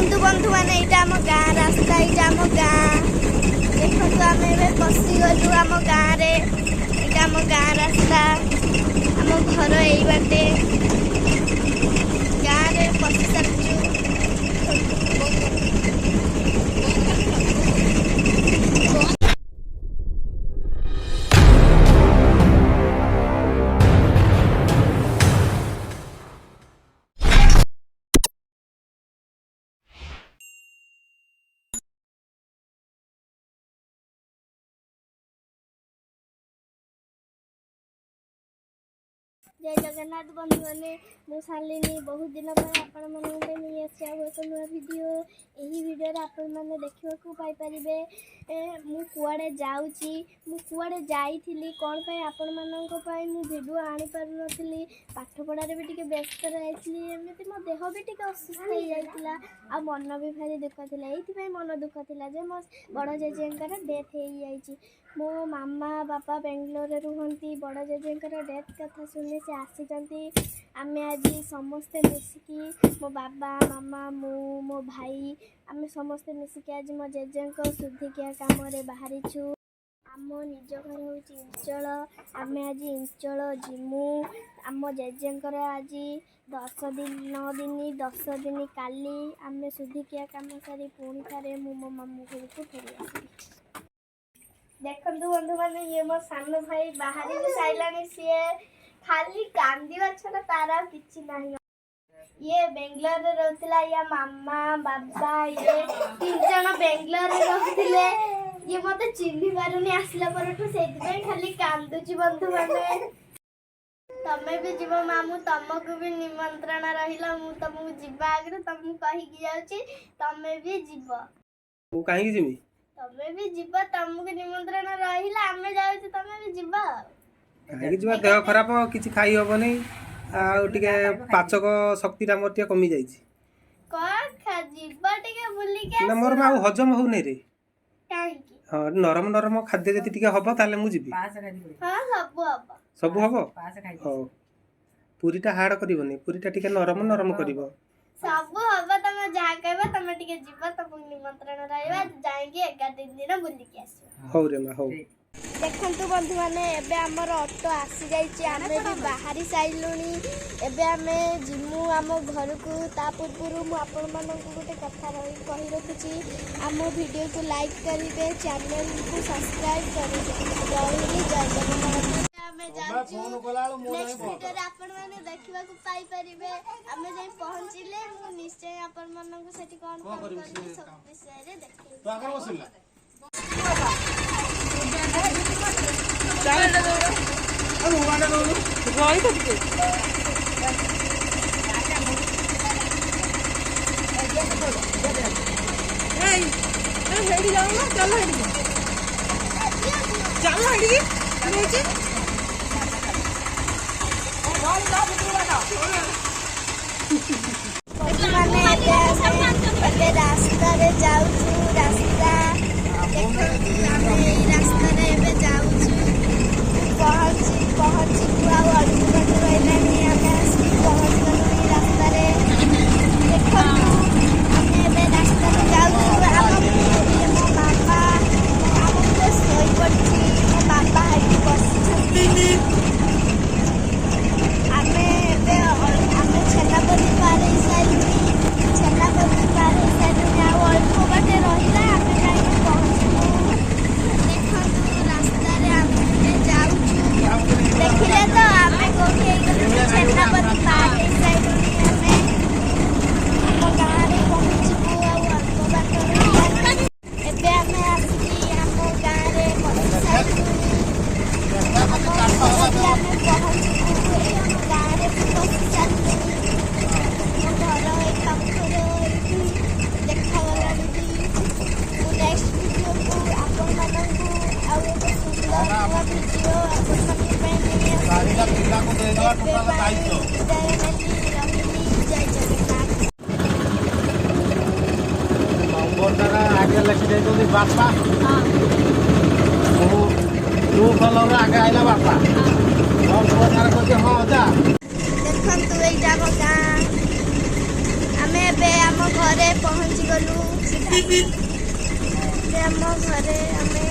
ଦେଖନ୍ତୁ ବନ୍ଧୁମାନେ, ଏଇଟା ଆମ ଗାଁ ରାସ୍ତା, ଏଇଟା ଆମ ଗାଁ। ଦେଖନ୍ତୁ, ଆମେ ଏବେ ପଶିଗଲୁ ଆମ ଗାଁରେ। ଏଇଟା ଆମ ଗାଁ ରାସ୍ତା, ଆମ ଘର ଏଇ ବାଟେ। ଗାଁରେ ପଶି ସାରିଛୁ, ଦେଖନ୍ତୁ। ଜୟ ଜଗନ୍ନାଥ ବନ୍ଧୁମାନେ, ମୁଁ ଶାଲିନୀ ବହୁତ ଦିନ ପରେ ଆପଣମାନଙ୍କ ପାଇଁ ନେଇ ଆସିଛି ଆଉ ଏକ ନୂଆ ଭିଡ଼ିଓ। ଏହି ଭିଡ଼ିଓରେ ଆପଣମାନେ ଦେଖିବାକୁ ପାଇପାରିବେ ମୁଁ କୁଆଡ଼େ ଯାଉଛି, ମୁଁ କୁଆଡ଼େ ଯାଇଥିଲି, କ'ଣ ପାଇଁ ଆପଣମାନଙ୍କ ପାଇଁ ମୁଁ ଭିଡ଼ିଓ ଆଣିପାରୁନଥିଲି। ପାଠପଢ଼ାରେ ବି ଟିକେ ବ୍ୟସ୍ତ ରହିଥିଲି, ଏମିତି ମୋ ଦେହ ବି ଟିକେ ଅସୁସ୍ଥ ହେଇଯାଇଥିଲା ଆଉ ମନ ବି ଭାରି ଦୁଃଖ ଥିଲା। ଏଇଥିପାଇଁ ମନ ଦୁଃଖ ଥିଲା ଯେ ମୋ ବଡ଼ ଜେଜେଙ୍କର ଡେଥ୍ ହେଇଯାଇଛି। ମୋ ମାମା ବାପା ବେଙ୍ଗଲୋରରେ ରୁହନ୍ତି। ବଡ଼ ଜେଜେଙ୍କର ଡେଥ୍ କଥା ଶୁଣି ସେ ଆସିଛନ୍ତି। ଆମେ ଆଜି ସମସ୍ତେ ମିଶିକି, ମୋ ବାବା, ମାମା, ମୁଁ, ମୋ ଭାଇ, ଆମେ ସମସ୍ତେ ମିଶିକି ଆଜି ମୋ ଜେଜେଙ୍କ ଶୁଦ୍ଧିକ୍ରିୟା କାମରେ ବାହାରିଛୁ। ଆମ ନିଜ ଘର ହେଉଛି ଇଞ୍ଚଳ। ଆମେ ଆଜି ଇଞ୍ଚଳ ଯିମୁ। ଆମ ଜେଜେଙ୍କର ଆଜି 10 ଦିନ, 9 ଦିନ, 10 ଦିନ କାଲି। ଆମେ ଶୁଦ୍ଧିକ୍ରିୟା କାମ ସାରି ପୁଣି ଥରେ ମୁଁ ମୋ ମାମୁଁ ଘରକୁ ଫେରି ଆସିବି। ଦେଖନ୍ତୁ ବନ୍ଧୁମାନେ, ଇଏ ମୋ ସାନ ଭାଇ ବାହାରି ବି ସାରିଲାଣି। ସିଏ ଖାଲି କାନ୍ଦିବା ଛଡ଼ା ତାର ଆଉ କିଛି ନାହିଁ। ଇଏ ବେଙ୍ଗଲୋରରେ ରହୁଥିଲା। ୟା ମାମା, ବାବା, ଇଏ ତିନି ଜଣ ବେଙ୍ଗଲୋରରେ ରହୁଥିଲେ। ଇଏ ମତେ ଚିହ୍ନି ପାରୁନି ଆସିଲା ପରଠୁ, ସେଇଥିପାଇଁ ଖାଲି କାନ୍ଦୁଛି। ବନ୍ଧୁମାନେ, ତମେ ବି ଯିବ ମାମୁଁ, ତମକୁ ବି ନିମନ୍ତ୍ରଣ ରହିଲା। ମୁଁ ତମକୁ ଯିବା ଆଗରୁ ତମକୁ କହିକି ଯାଉଛି, ତମେ ବି ଯିବ। ମୁଁ କାହିଁକି ଯିବି? ତମେ ବି ଯିବ, ତମକୁ ନିମନ୍ତ୍ରଣ ରହିଲା। ଆମେ ଯାଉଛୁ, ତମେ ବି ଯିବ ଆଉ। କାହିଁକି ଯିବା? ଦେହ ଖରାପ, କିଛି ଖାଇ ହବନି, ଆଉ ଟିକେ ପାଚକ ଶକ୍ତିଟା ମୋର ଟିକେ କମି ଯାଇଛି। କଣ ଯିବ ଟିକେ ବୁଲିକି ନା, ମୋର ଆସିବ। ଆଉ ହଜମ ହଉନି ରେ। କାହିଁକି? ହଁ, ନରମ ନରମ ଖାଦ୍ୟ ଯଦି ଟିକେ ହବ, ତାହେଲେ ମୁଁ ଯିବି। ହଁ, ସବୁ ହବ। ସବୁ ହବ? ହଉ, ପୁରୀଟା ହାର୍ଡ କରିବନି, ପୁରୀଟା ଟିକେ ନରମ ନରମ କରିବ। ସବୁ ହବ, ତମେ ଯାହା କହିବ। ତମେ ଟିକେ ଯିବ, ତମକୁ ନିମନ୍ତ୍ରଣ ରହିବ। ଯାଇକି 11 ଦିନ ଦିନ ବୁଲିକି ଆସିବ। ହଉ ରେ ମା, ହଉ। ଦେଖନ୍ତୁ ବନ୍ଧୁମାନେ, ଏବେ ଆମର ଅଟୋ ଆସିଯାଇଛି। ଆମେ ବି ବାହାରି ସାରିଲୁଣି। ଏବେ ଆମେ ଯିମୁ ଆମ ଘରକୁ। ତା ପୂର୍ବରୁ ମୁଁ ଆପଣମାନଙ୍କୁ ଗୋଟେ କଥା କହି ରଖୁଛି, ଆମ ଭିଡ଼ିଓକୁ ଲାଇକ୍ କରିବେ, ଚ୍ୟାନେଲକୁ ସବସ୍କ୍ରାଇବ୍ କରିବେ। ରହିଲି, ଜୟ ଜଗନ୍ନାଥ। ଆମେ ଯାଉଛୁ। ନେକ୍ସଟ ଭିଡ଼ିଓରେ ଆପଣମାନେ ଦେଖିବାକୁ ପାଇପାରିବେ। ଆମେ ଯାଇ ପହଞ୍ଚିଲେ ମୁଁ ନିଶ୍ଚୟ ଆପଣମାନଙ୍କୁ ସେଠି କ'ଣ କ'ଣ କରିବି, ସବୁ ବିଷୟରେ ଦେଖେଇବି। ଏଇ ହେଇଠି ଯାଉନ, ଚାଲ ହେଇଠିକି, ଚାଲ ହେଇଠିକି ରହୁଛି। ବନ୍ଧୁମାନେ, ଏବେ ଆମେ ଏବେ ରାସ୍ତାରେ ଯାଉଛୁ। ରାସ୍ତା ଦେଖନ୍ତୁ, ଆମେ ଏଇ ରାସ୍ତାରେ ଏବେ ଯାଉଛୁ। ପହଞ୍ଚିବୁ ଆଉ ଅଳ୍ପ ବାଟ ରହିଲାଣି। ଆମେ ଆସିକି ପହଞ୍ଚିଗଲୁଣି ରାସ୍ତାରେ। ଦେଖନ୍ତୁ, ଆମେ ଏବେ ରାସ୍ତାରେ ଯାଉଛୁ। ଆମ ଇଏ ମୋ ମାମା, ଆମ ପୁଅ ଶୋଇପଡ଼ିଛି, ମୋ ବାବା ଏଠି ବସିଛନ୍ତି। ଆମେ ଏବେ ଆମେ ଛେନାପଲ୍ଲୀ ପାର ହେଇସାରିଲୁଣି। ଛେନାପଲ୍ଲୀ ପାର ହେଇସାରିଲୁଣି, ଆଉ ଅଳ୍ପ ବାଟ ରହିଲା, ଆମେ ଯାଇକି ପହଞ୍ଚିବୁ। ଦେଖନ୍ତୁ, ରାସ୍ତାରେ ଆମେ ଏବେ ଯାଉଛୁ। ଦେଖିଲେ ତ ଆମେ କୋଉଠି ହେଇଗଲୁଣି? ଛେନାପଲ୍ଲୀ ପାର ହେଇସାରିଲୁଣି। ଆମେ ଆମ ଗାଁରେ ପହଞ୍ଚିବୁ, ଆଉ ଅଳ୍ପ ବାଟ ରହିଲା। ଏବେ ଆମେ ଆସିକି ଆମ ଗାଁରେ ପହଞ୍ଚି ସାରିଲୁଣି। ଆମ ଘରେ ବି ଆମେ ପହଞ୍ଚିବୁ। ଏଇ ଆମ ଗାଁରେ ବି ପଶି ସାରିଲୁଣି। ମୋ ଘର ଏଇ ପାଖରେ, ଏଇଠି ଦେଖାଗଲାଣି ବି। ମୁଁ ନେକ୍ସଟ ଭିଡ଼ିଓକୁ ଆପଣମାନଙ୍କୁ ଆଉ ଏକ ସୁନ୍ଦର ନୂଆ ଭିଡ଼ିଓ ଆପଣମାନଙ୍କ ପାଇଁ ନେଇ ଆସିବି। ଏବେ ପାଇଁ ବିଦାୟ ନେଲି, ରହିଲି, ଜୟ ଜଗନ୍ନାଥ। ନମ୍ବରଟା ଆଗେ ଲେଖି ଦେଇଛନ୍ତି ବାପା। ମୁଁ ବ୍ଲୁ କଲର ଆଗେ ଆଇଲା ବାପା, ମୋ ପୁଅ ତାର କହୁଛି, ହଁ ଅଜା। ଦେଖନ୍ତୁ, ଏଇଟା ଆମ ଗାଁ। ଆମେ ଏବେ ଆମ ଘରେ ପହଞ୍ଚି ପହଞ୍ଚିଗଲୁ। ଏବେ ଆମ ଘରେ ଆମେ